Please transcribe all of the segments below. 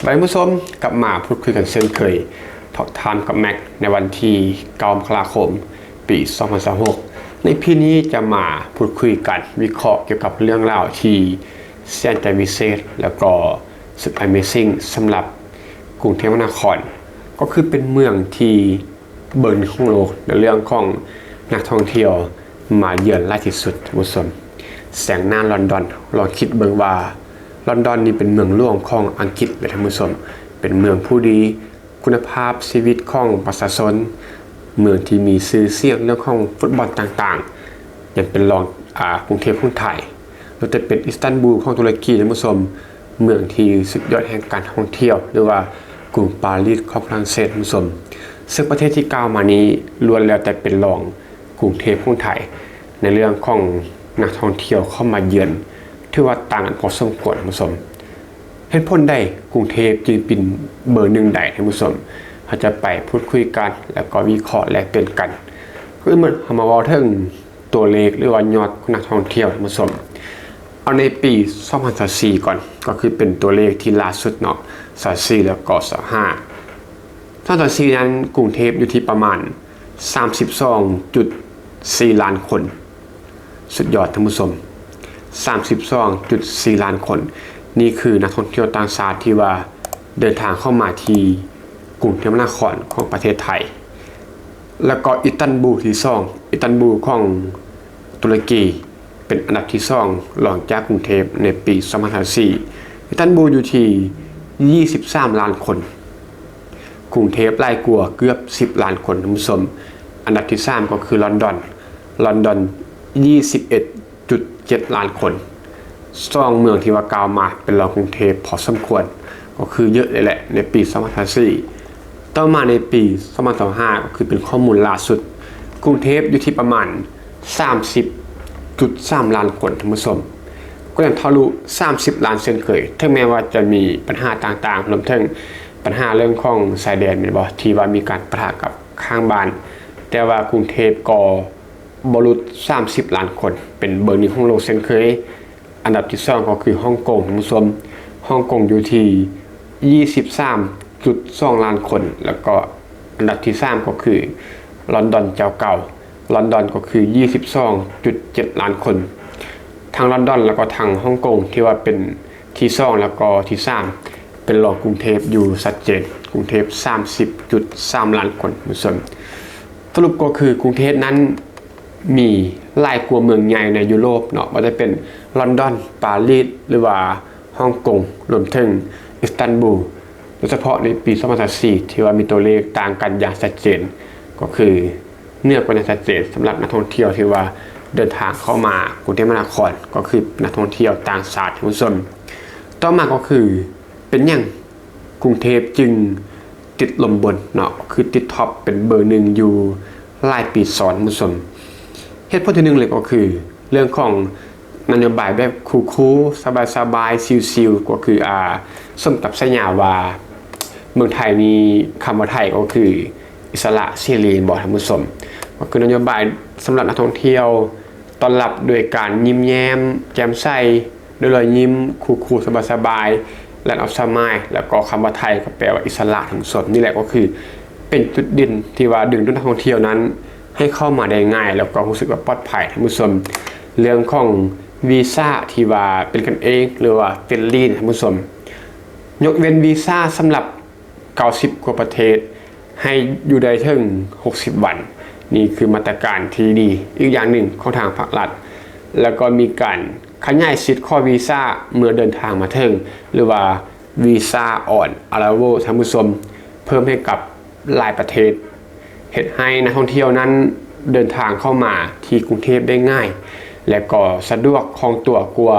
ທ່ານຜູ້ຊົມ ກັບມາພູດຄຸຍກັນເຊັ່ນເຄີຍ Talk Time ກັບແມັກ ໃນວັນທີເກົ້າ ມົກກະລາຄົມ ປີສອງພັນຊາວຫົກ. ໃນພີນີ້ຈະມາພູດຄຸຍກັນ ວິເຄາະກ່ຽວກັບເລື່ອງລາວທີ່ແສນຈະວິເສດ ແລ້ວກໍສຸດ Amazing ສຳລັບກຸງເທບມະຫານະຄອນ ກໍຄືເປັນເມືອງທີ່ ເບິ່ງຂອງໂລກ ໃນເລື່ອງຂອງນັກທ່ອງທ່ຽວມາເຢືອນຫຼາຍທີ່ສຸດ ທ່ານຜູ້ຊົມ. ແຊງໜ້າລອນດອນ ລອງຄິດເບິ່ງວ່າລອນດອນນີ້ເປັນເມືອງຫຼວງຂອງອັງກິດເລີຍ ທ່ານຜູ້ຊົມ, ເປັນເມືອງຜູ້ດີ ຄຸນນະພາບຊີວິດຂອງປະຊາຊົນ, ເມືອງທີ່ມີຊື່ສຽງເລື່ອງຂອງຟຸດບອນຕ່າງໆ ຍັງເປັນລອງ ອາ ກຸງເທບຂອງໄທ ຫຼືແຕ່ເປັນອິດສະຕັນບູລຂອງຕຸລະກີ ທ່ານຜູ້ຊົມ, ເມືອງທີ່ສຸດຍອດແຫ່ງການທ່ອງທ່ຽວ ຫຼືວ່າກຸງປາຣີສຂອງຝຣັ່ງເສດ ທ່ານຜູ້ຊົມ. ເຊິ່ງປະເທດທີ່ກ່າວມານີ້ລ້ວນແລ້ວແຕ່ເປັນລອງກຸງເທບຂອງໄທ ໃນເລື່ອງຂອງນັກທ່ອງທ່ຽວເຂົ້າມາເຢືອນ ຖືວ່າຕ່າງກັນພໍສົມຄວນ ທ່ານຜູ້ຊົມ. ເຫດຜົນໃດກຸງເທບຈຶ່ງເປັນເບີໜຶ່ງໃດ ທ່ານຜູ້ຊົມ? ເຮົາຈະໄປພູດຄຸຍກັນ ແລ້ວກໍວິເຄາະແລກປ່ຽນກັນ. ຄືເຮົາມາເວົ້າເຖິງ ຕົວເລກ ຫຼືວ່າຍອດນັກທ່ອງທ່ຽວ ທ່ານຜູ້ຊົມ. ເອົາໃນປີສອງພັນຊາວສີ່ກ່ອນ ກໍຄືເປັນຕົວເລກທີ່ລ່າສຸດເນາະ ຊາວສີ່ ແລ້ວກໍຊາວຫ້າ. ຊາວສີ່ນັ້ນ ກຸງເທບຢູ່ທີ່ປະມານສາມສິບສອງຈຸດສີ່ລ້ານຄົນ. ສຸດຍອດ ທ່ານຜູ້ຊົມ, ສາມສິບສອງຈຸດສີ່ລ້ານຄົນ. ນີ້ຄືນັກທ່ອງທ່ຽວຕ່າງຊາດທີ່ວ່າເດີນທາງເຂົ້າມາທີ່ກຸງເທບມະຫານະຄອນຂອງປະເທດໄທ. ແລ້ວກໍອິດຕັນບູທີ່ສອງ, ອິດຕັນບູຂອງຕຸລະກີ ເປັນອັນດັບທີສອງ ລອງຈາກກຸງເທບໃນປີສອງພັນຊາວສີ່. ອິດຕັນບູຢູ່ທີ່ຊາວສາມລ້ານຄົນ, ກຸງເທບຫຼາຍກວ່າເກືອບສິບລ້ານຄົນ ທ່ານຜູ້ຊົມ. ອັນດັບທີສາມກໍຄືລອນດອນ, ລອນດອນຊາວເອັດຈຸດເຈັດລ້ານຄົນ. ສອງເມືອງທີ່ວ່າກ່າວມາເປັນລອງກຸງເທບພໍສົມຄວນ ກໍຄືເຍາະເລີຍແຫຼະ ໃນປີສອງພັນຊາວສີ່. ຕໍ່ມາໃນປີສອງພັນຊາວຫ້າ ກໍຄືເປັນຂໍ້ມູນລ່າສຸດ ກຸງເທບຢູ່ທີ່ປະມານສາມສິບຈຸດສາມລ້ານຄົນ ທ່ານຜູ້ຊົມ, ກໍຍັງທະລຸສາມສິບລ້ານເຊັ່ນເຄີຍ ເຖິງແມ່ນວ່າຈະມີບັນຫາຕ່າງໆ ລວມເຖິງບັນຫາເລື່ອງຂອງຊາຍແດນ ແມ່ນບໍ່ ທີ່ວ່າມີການປະທະກັບຂ້າງບ້ານ, ແຕ່ວ່າກຸງເທບກໍບໍ່ຫຼຸດສາມສິບລ້ານຄົນ ເປັນເບີໜຶ່ງຂອງໂລກເຊັ່ນເຄີຍ. ອັນດັບທີສອງກໍຄືຮົງກົງ ທ່ານຜູ້ຊົມ, ຮົງກົງຢູ່ທີ່ຊາວສາມຈຸດສອງລ້ານຄົນ ແລ້ວກໍອັນດັບທີສາມກໍຄືລອນດອນເຈົ້າເກົ່າ, ລອນດອນກໍຄືຊາວສອງຈຸດເຈັດລ້ານຄົນ. ທັງລອນດອນແລ້ວກໍທັງຮົງກົງ ທີ່ວ່າເປັນທີສອງແລ້ວກໍທີສາມ ເປັນລອງກຸງເທບຢູ່ຊັດເຈນ, ກຸງເທບສາມສິບຈຸດສາມລ້ານຄົນ ທ່ານຜູ້ຊົມ. ສະຫຼຸບກໍຄືກຸງເທບນັ້ນ ມີຫຼາຍກວ່າເມືອງໃຫຍ່ໃນຢູໂຣບເນາະ, ບໍ່ວ່າຈະເປັນລອນດອນ, ປາຣີສ ຫຼືວ່າຮົງກົງ, ລວມເຖິງອິດສະຕັນບູລ, ໂດຍສະເພາະໃນປີສອງພັນຊາວສີ່ ທີ່ວ່າມີຕົວເລກຕ່າງກັນຢ່າງຊັດເຈນ ກໍຄືເໜືອກວ່ານັ້ນຊັດເຈນ ສຳລັບນັກທ່ອງທ່ຽວທີ່ວ່າເດີນທາງເຂົ້າມາກຸງເທບມະຫານະຄອນ ກໍຄືນັກທ່ອງທ່ຽວຕ່າງຊາດ ທ່ານຜູ້ຊົມ. ຕໍ່ມາກໍຄື ເປັນຫຍັງກຸງເທບຈຶ່ງຕິດລົມບົນເນາະ, ຄືຕິດທັອບເປັນເບີໜຶ່ງຢູ່ຫຼາຍປີຊ້ອນ ທ່ານຜູ້ຊົມ? ເຫດຜົນທີໜຶ່ງເລີຍກໍຄືເລື່ອງຂອງນະໂຍບາຍແບບຄູລໆ ສະບາຍໆ ຊິວໆ ກໍຄື ອາ ສົມກັບສາຍາວ່າເມືອງໄທນີ້ ຄຳວ່າໄທກໍຄືອິດສະຫຼະເສລີ ແມ່ນບໍ່ທ່ານຜູ້ຊົມ? ກໍຄືນະໂຍບາຍສຳລັບນັກທ່ອງທ່ຽວ ຕ້ອນຮັບດ້ວຍການຍິ້ມແຍ້ມແຈ່ມໃສ ດ້ວຍລອຍຍິ້ມ ຄູລໆ ສະບາຍໆ Land of Smile ແລ້ວກໍຄຳວ່າໄທກໍແປວ່າອິດສະຫຼະ ທ່ານຜູ້ຊົມ. ນີ້ແຫຼະກໍຄືເປັນຈຸດເດັ່ນທີ່ວ່າດຶງດູດນັກທ່ອງທ່ຽວນັ້ນໃຫ້ເຂົ້າມາໄດ້ງ່າຍ ແລ້ວກໍຮູ້ສຶກວ່າປອດໄພ ທ່ານຜູ້ຊົມ. ເລື່ອງຂອງວີຊາທີ່ວ່າເປັນກັນເອງ ຫຼືວ່າ friendly ທ່ານຜູ້ຊົມ, ຍົກເວັ້ນວີຊາສຳລັບ ເກົ້າສິບກວ່າປະເທດ ໃຫ້ຢູ່ໄດ້ເຖິງຫົກສິບວັນ. ນີ້ຄືມາດຕະການທີ່ດີອີກຢ່າງໜຶ່ງຂອງທາງພາກລັດ, ແລ້ວກໍມີການຂະຫຍາຍສິດຂໍວີຊາເມື່ອເດີນທາງມາເຖິງ ຫຼືວ່າ Visa on Arrival ທ່ານຜູ້ຊົມ, ເພີ່ມໃຫ້ກັບຫຼາຍປະເທດ, ເຮັດໃຫ້ນັກທ່ອງທ່ຽວນັ້ນເດີນທາງເຂົ້າມາທີ່ກຸງເທບໄດ້ງ່າຍ ແລະ ກໍສະດວກຄ່ອງຕົວກວ່າ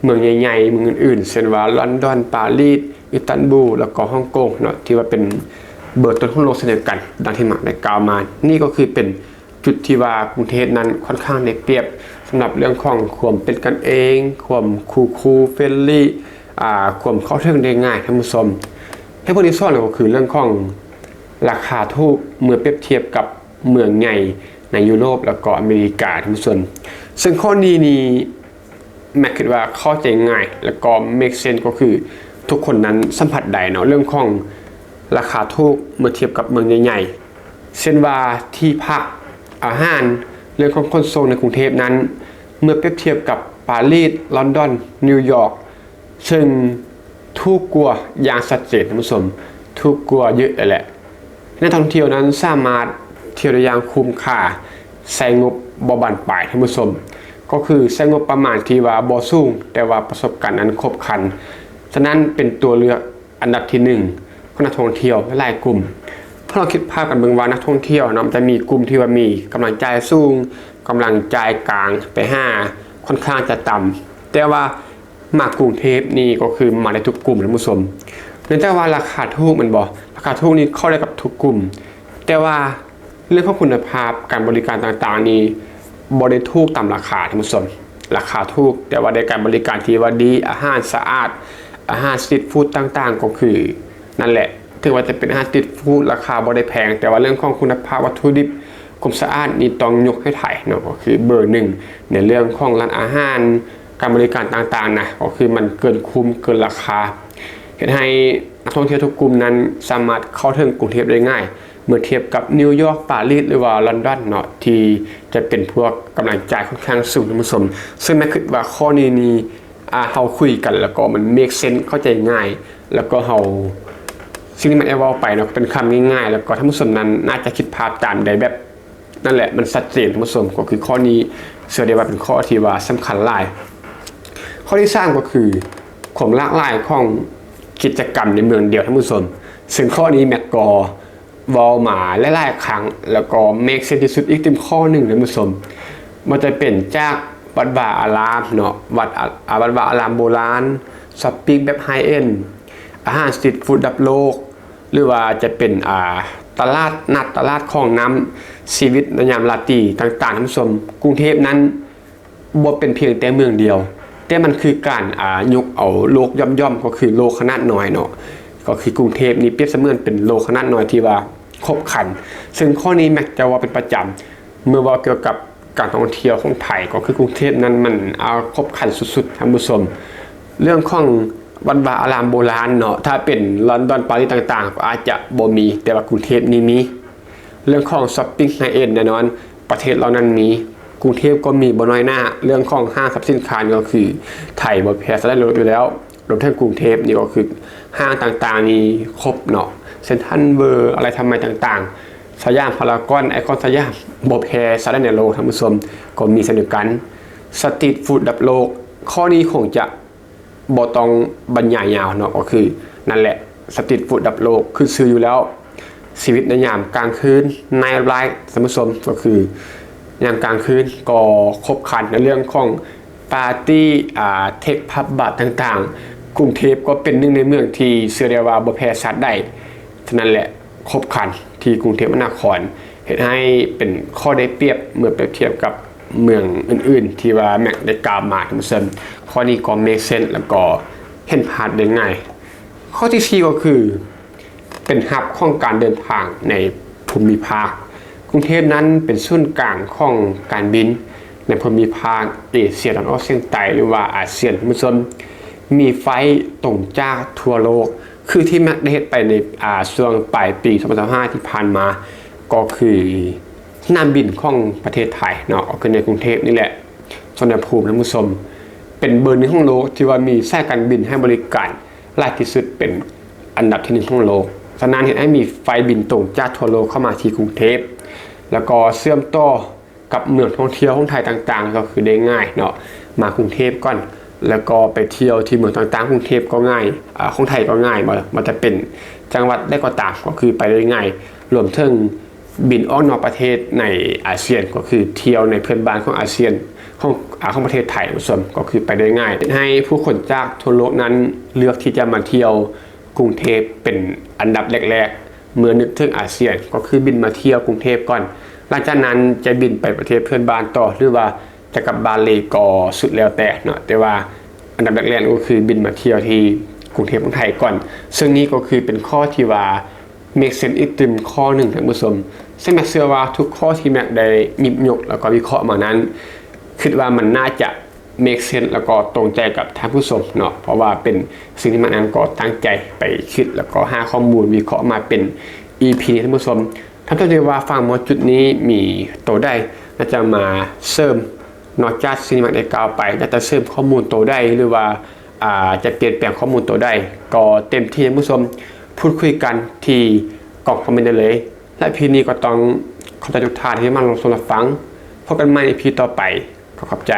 ເມືອງໃຫຍ່ໆ ເມືອງອື່ນໆ ເຊັ່ນວ່າ ລອນດອນ, ປາຣີສ, ອິດຕັນບູລ ແລ້ວກໍຮົງກົງເນາະ ທີ່ວ່າເປັນເບີຕົ້ນຂອງໂລກເຊັ່ນດຽວກັນ ດັ່ງທີ່ມາກໄດ້ກ່າວມາ. ນີ້ກໍຄືເປັນຈຸດທີ່ວ່າກຸງເທບນັ້ນຂ້ອນຂ້າງໄດ້ປຽບ ສຳລັບເລື່ອງຂອງຄວາມເປັນກັນເອງ, ຄວາມຄູລໆ friendly, ອາ ຄວາມເຂົ້າເຖິງໄດ້ງ່າຍ ທ່ານຜູ້ຊົມ. ເຫດຜົນທີສອງກໍຄືເລື່ອງຂອງລາຄາຖືກເມື່ອປຽບທຽບກັບ ເມືອງໃຫຍ່ໃນຢູໂຣບ ແລ້ວກໍອາເມລິກາ ທ່ານຜູ້ຊົມ. ເຊິ່ງຂໍ້ນີ້ນີ້ ແມັກຄິດວ່າເຂົ້າໃຈງ່າຍ ແລ້ວກໍ make sense ກໍຄື ທຸກຄົນນັ້ນສຳຜັດໄດ້ເນາະ ເລື່ອງຂອງລາຄາຖືກເມື່ອທຽບກັບເມືອງໃຫຍ່ໆ ເຊັ່ນວ່າທີ່ພັກ, ອາຫານ, ເລື່ອງຂອງຂົນສົ່ງໃນກຸງເທບນັ້ນ ເມື່ອປຽບທຽບກັບປາຣີດ, ລອນດອນ, ນິວຢອກ ເຊິ່ງຖືກກວ່າຢ່າງຊັດເຈນ ທ່ານຜູ້ຊົມ, ຖືກກວ່າເຍອະເລີຍແຫຼະ. ນັກທ່ອງທ່ຽວນັ້ນສາມາດທ່ຽວໄດ້ຢ່າງຄຸ້ມຄ່າ, ໃຊ້ງົບບໍ່ບານປາຍ ທ່ານຜູ້ຊົມ, ກໍຄືໃຊ້ງົບປະມານທີ່ວ່າບໍ່ສູງ ແຕ່ວ່າປະສົບການນັ້ນຄົບຄັນ, ສະນັ້ນເປັນຕົວເລືອກອັນດັບທີໜຶ່ງຂອງນັກທ່ອງທ່ຽວຫຼາຍໆກຸ່ມ. ພວກເຮົາຄິດພາບກັນເບິ່ງວ່ານັກທ່ອງທ່ຽວເນາະ ມັນຈະມີກຸ່ມທີ່ວ່າມີກຳລັງຈ່າຍສູງ, ກຳລັງຈ່າຍກາງໄປຫາຄ່ອນຂ້າງຈະຕ່ຳ, ແຕ່ວ່າ ມາກຸງເທບນີ້ກໍຄືມາໄດ້ທຸກກຸ່ມ ທ່ານຜູ້ຊົມ. ເນື່ອງຈາກວ່າລາຄາຖືກແມ່ນບໍ່? ລາຄາຖືກນີ້ເຂົ້າໄດ້ກັບທຸກກຸ່ມ, ແຕ່ວ່າເລື່ອງຂອງຄຸນນະພາບການບໍລິການຕ່າງໆນີ້ບໍ່ໄດ້ຖືກຕາມລາຄາ ທ່ານຜູ້ຊົມ. ລາຄາຖືກ ແຕ່ວ່າໄດ້ການບໍລິການທີ່ວ່າດີ, ອາຫານສະອາດ, ອາຫານສະຕຣີດຟູດຕ່າງໆ ກໍຄືນັ້ນແຫຼະ. ເຖິງວ່າຈະເປັນອາຫານສະຕຣີດຟູດ ລາຄາບໍ່ໄດ້ແພງ, ແຕ່ວ່າເລື່ອງຂອງຄຸນນະພາບວັດຖຸດິບ, ຄວາມສະອາດນີ້ຕ້ອງຍົກໃຫ້ໄທເນາະ, ກໍຄືເບີໜຶ່ງໃນເລື່ອງຂອງຮ້ານອາຫານ, ການບໍລິການຕ່າງໆນະ ກໍຄືມັນເກີນຄຸ້ມເກີນລາຄາ, ເຮັດໃຫ້ນັກທ່ອງທ່ຽວທຸກກຸ່ມນັ້ນສາມາດເຂົ້າເຖິງກຸງເທບໄດ້ງ່າຍ ເມື່ອທຽບກັບນິວຢອກ, ປາຣີດ ຫຼືວ່າລອນດອນເນາະ ທີ່ຈະເປັນພວກກຳລັງຈ່າຍຂ້ອນຂ້າງສູງ ທ່ານຜູ້ຊົມ. ເຊິ່ງແມັກຄິດວ່າຂໍ້ນີ້ນີ້ ອາ ເຮົາຄຸຍກັນ ແລ້ວກໍມັນເມກເຊັນ ເຂົ້າໃຈງ່າຍ ແລ້ວກໍເຮົາ ສິ່ງທີ່ແມັກໄດ້ເວົ້າໄປເນາະ ເປັນຄຳງ່າຍໆ ແລ້ວກໍທ່ານຜູ້ຊົມນັ້ນໜ້າຈະຄິດພາບຕາມໄດ້ແບບ ນັ້ນແຫຼະ ມັນຊັດເຈນ ທ່ານຜູ້ຊົມ. ກໍຄືຂໍ້ນີ້ເຊື່ອໄດ້ວ່າເປັນຂໍ້ທີ່ວ່າສຳຄັນຫຼາຍ. ຂໍ້ທີສາມ ກໍຄືຄວາມຫຼາກຫຼາຍຂອງກິດຈະກຳໃນເມືອງດຽວ ທ່ານຜູ້ຊົມ, ເຊິ່ງຂໍ້ນີ້ແມັກກໍເວົ້າມາຫຼາຍໆຄັ້ງ ແລ້ວກໍເມກເຊັນທີ່ສຸດອີກຕື່ມຂໍ້ໜຶ່ງ ທ່ານຜູ້ຊົມ. ບໍ່ວ່າຈະເປັນຈາກວັດວາອາລາມເນາະ, ວັດ ອາ ວັດວາອາລາມໂບລານ, ຊັອບປິງແບບໄຮເອັນ, ອາຫານສະຕຣີດຟູດລະດັບໂລກ ຫຼືວ່າຈະເປັນ ອາ ຕະຫຼາດນັດ, ຕະຫຼາດຂອງນ້ຳ, ຊີວິດໃນຍາມລາຕີຕ່າງໆ ທ່ານຜູ້ຊົມ. ກຸງເທບນັ້ນບໍ່ເປັນພຽງແຕ່ເມືອງດຽວ, ແຕ່ມັນຄືການ ອາ ຍົກເອົາໂລກຢ່ອມໆ ກໍຄືໂລກຂະໜາດນ້ອຍເນາະ, ກໍຄືກຸງເທບນີ້ປຽບສະເໝືອນເປັນໂລກຂະໜາດນ້ອຍທີ່ວ່າຄົບຄັນ. ເຊິ່ງຂໍ້ນີ້ແມັກຈະເວົ້າເປັນປະຈຳ ເມື່ອເວົ້າກ່ຽວກັບການທ່ອງທ່ຽວຂອງໄທ ກໍຄືກຸງເທບນັ້ນມັນ ອາ ຄົບຄັນສຸດໆ ທ່ານຜູ້ຊົມ. ເລື່ອງຂອງວັດວາອາລາມໂບລານເນາະ, ຖ້າເປັນລອນດອນ, ປາຣີດຕ່າງໆ ກໍອາດຈະບໍ່ມີ, ແຕ່ວ່າກຸງເທບນີ້ມີ. ເລື່ອງຂອງຊັອບປິງໄຮເອັນ ແນ່ນອນ ປະເທດເຫຼົ່ານັ້ນມີ, ກຸງເທບກໍມີບໍ່ນ້ອຍໜ້າ. ເລື່ອງຂອງຫ້າງສັບສິນຄ້ານີ້ກໍຄືໄທບໍ່ແພ້ຊາດໃດໃນໂລກຢູ່ແລ້ວ. ລວມເຖິງກຸງເທບນີ້ກໍຄືຫ້າງຕ່າງໆນີ້ຄົບເນາະ, ເຊັນທຣັນເວີລ, ອາໄລທຳໄມຕ່າງໆ, ສະຫຍາມພາລາກອນ, ໄອຄອນສະຫຍາມ ບໍ່ແພ້ຊາດໃດໃນໂລກ, ທ່ານຜູ້ຊົມ, ກໍມີເຊັ່ນດຽວກັນ. ສະຕຣີດຟູດລະດັບໂລກ, ຂໍ້ນີ້ຄົງຈະບໍ່ຕ້ອງບັນຍາຍຍາວເນາະ, ກໍຄືນັ້ນແຫຼະ ສະຕຣີດຟູດລະດັບໂລກ ຂຶ້ນຊື່ຢູ່ແລ້ວ. ຊີວິດໃນຍາມກາງຄືນ, ໄນລ໌ໄລຟ໌ ທ່ານຜູ້ຊົມ, ກໍຄືຍາມກາງຄືນກໍຄົບຄັນໃນເລື່ອງຂອງປາຕີ້, ອາ ເທັກ, ຜັບບາຣຕ່າງໆ. ກຸງເທບກໍເປັນໜຶ່ງໃນເມືອງທີ່ເຊື່ອໄດ້ວ່າບໍ່ແພ້ຊາດໃດ. ສະນັ້ນແຫຼະ ຄົບຄັນທີ່ກຸງເທບມະຫານະຄອນ, ເຮັດໃຫ້ເປັນຂໍ້ໄດ້ປຽບເມື່ອປຽບທຽບກັບເມືອງອື່ນໆ ທີ່ວ່າແມັກໄດ້ກ່າວມາ, ທ່ານຜູ້ຊົມ. ຂໍ້ນີ້ກໍເມກເຊັນ ແລ້ວກໍເຫັນພາບໄດ້ງ່າຍ. ຂໍ້ທີສີ່ ກໍຄື ເປັນຮັບຂອງການເດີນທາງໃນພູມິພາກ. ກຸງເທບນັ້ນເປັນສູນກາງຂອງການບິນໃນພູມິພາກເອເຊຍຕາເວັນອອກສຽງໃຕ້ ຫຼືວ່າອາຊຽນ, ທ່ານຜູ້ຊົມ. ມີໄຟລ໌ຕົງຈາກທົ່ວໂລກ ຄືທີ່ແມັກໄດ້ເຮັດໄປໃນ ອາ ຊ່ວງປາຍປີສອງພັນຊາວຫ້າທີ່ຜ່ານມາ, ກໍຄືສະໜາມບິນຂອງປະເທດໄທເນາະ, ກໍຄືໃນກຸງເທບນີ້ແຫຼະ ສຸວັນນະພູມ, ທ່ານຜູ້ຊົມ. ເປັນເບີໜຶ່ງຂອງໂລກທີ່ວ່າມີສາຍການບິນໃຫ້ບໍລິການຫຼາຍທີ່ສຸດ, ເປັນອັນດັບທີໜຶ່ງຂອງໂລກ. ສະນັ້ນເຮັດໃຫ້ມີໄຟລ໌ບິນຕົງຈາກທົ່ວໂລກເຂົ້າມາທີ່ກຸງເທບ ແລ້ວກໍເຊື່ອມຕໍ່ ກັບເມືອງທ່ອງທ່ຽວຂອງໄທຕ່າງໆ ກໍຄືໄດ້ງ່າຍເນາະ, ມາກຸງເທບກ່ອນ ແລ້ວກໍໄປທ່ຽວທີ່ເມືອງຕ່າງໆ ກຸງເທບກໍງ່າຍ, ອາ ຂອງໄທກໍງ່າຍ, ບໍ່ ບໍ່ວ່າຈະເປັນຈັງຫວັດໃດກໍຕາມ ກໍຄືໄປໄດ້ງ່າຍ, ລວມເຖິງບິນອອກນອກປະເທດໃນອາຊຽນ ກໍຄືທ່ຽວໃນເພື່ອນບ້ານຂອງອາຊຽນ ຂອງ ອາ ຂອງປະເທດໄທ ທ່ານຜູ້ຊົມ, ກໍຄືໄປໄດ້ງ່າຍ, ເຮັດໃຫ້ຜູ້ຄົນຈາກທົ່ວໂລກນັ້ນເລືອກທີ່ຈະມາທ່ຽວກຸງເທບເປັນອັນດັບແລກໆ ເມື່ອນຶກເຖິງອາຊຽນ ກໍຄືບິນມາທ່ຽວກຸງເທບກ່ອນ, ຫຼັງຈາກນັ້ນຈະບິນໄປປະເທດເພື່ອນບ້ານຕໍ່ ຫຼືວ່າຈະກັບບ້ານເລີຍກໍສຸດແລ້ວແຕ່ເນາະ, ແຕ່ວ່າອັນດັບແລກໆ ກໍຄືບິນມາທ່ຽວທີ່ກຸງເທບຂອງໄທກ່ອນ. ເຊິ່ງນີ້ກໍຄືເປັນຂໍ້ທີ່ວ່າເມກເຊັນອີກຕື່ມຂໍ້ໜຶ່ງ ທ່ານຜູ້ຊົມ, ເຊິ່ງແມັກເຊື່ອວ່າທຸກຂໍ້ທີ່ແມັກໄດ້ຫຍິບຍົກ ແລ້ວກໍວິເຄາະມານັ້ນ ຄິດວ່າມັນໜ້າຈະ make sense ແລ້ວກໍຕົງໃຈກັບທ່ານຜູ້ຊົມເນາະ ເພາະວ່າເປັນສິ່ງທີ່ມັນອັນກໍຕັ້ງໃຈໄປຄິດ ແລ້ວກໍຫາຂໍ້ມູນວິເຄາະມາເປັນ ອີພີ ນີ້ທ່ານຜູ້ຊົມ. ທ່ານຜູ້ຊົມທີ່ວ່າຟັງມາຮອດຈຸດນີ້ມີໂຕໃດ ໜ້າຈະມາເສີມ ນອກຈາກສິ່ງທີ່ມັນໄດ້ກ່າວໄປ ໜ້າຈະເສີມຂໍ້ມູນໂຕໃດ ຫຼືວ່າ ອາ ຈະປ່ຽນແປງຂໍ້ມູນໂຕໃດ ກໍເຕັມທີ່ທ່ານຜູ້ຊົມ ພູດຄຸຍກັນທີ່ກ່ອງຄອມເມັນໄດ້ເລີຍ. ແລະ ອີພີ ນີ້ກໍຕ້ອງຂອບໃຈທຸກທ່ານທີ່ມາຮັບຊົມຮັບຟັງ. ພົບກັນໃໝ່ ອີພີ ຕໍ່ໄປ. ຂໍຂອບໃຈ.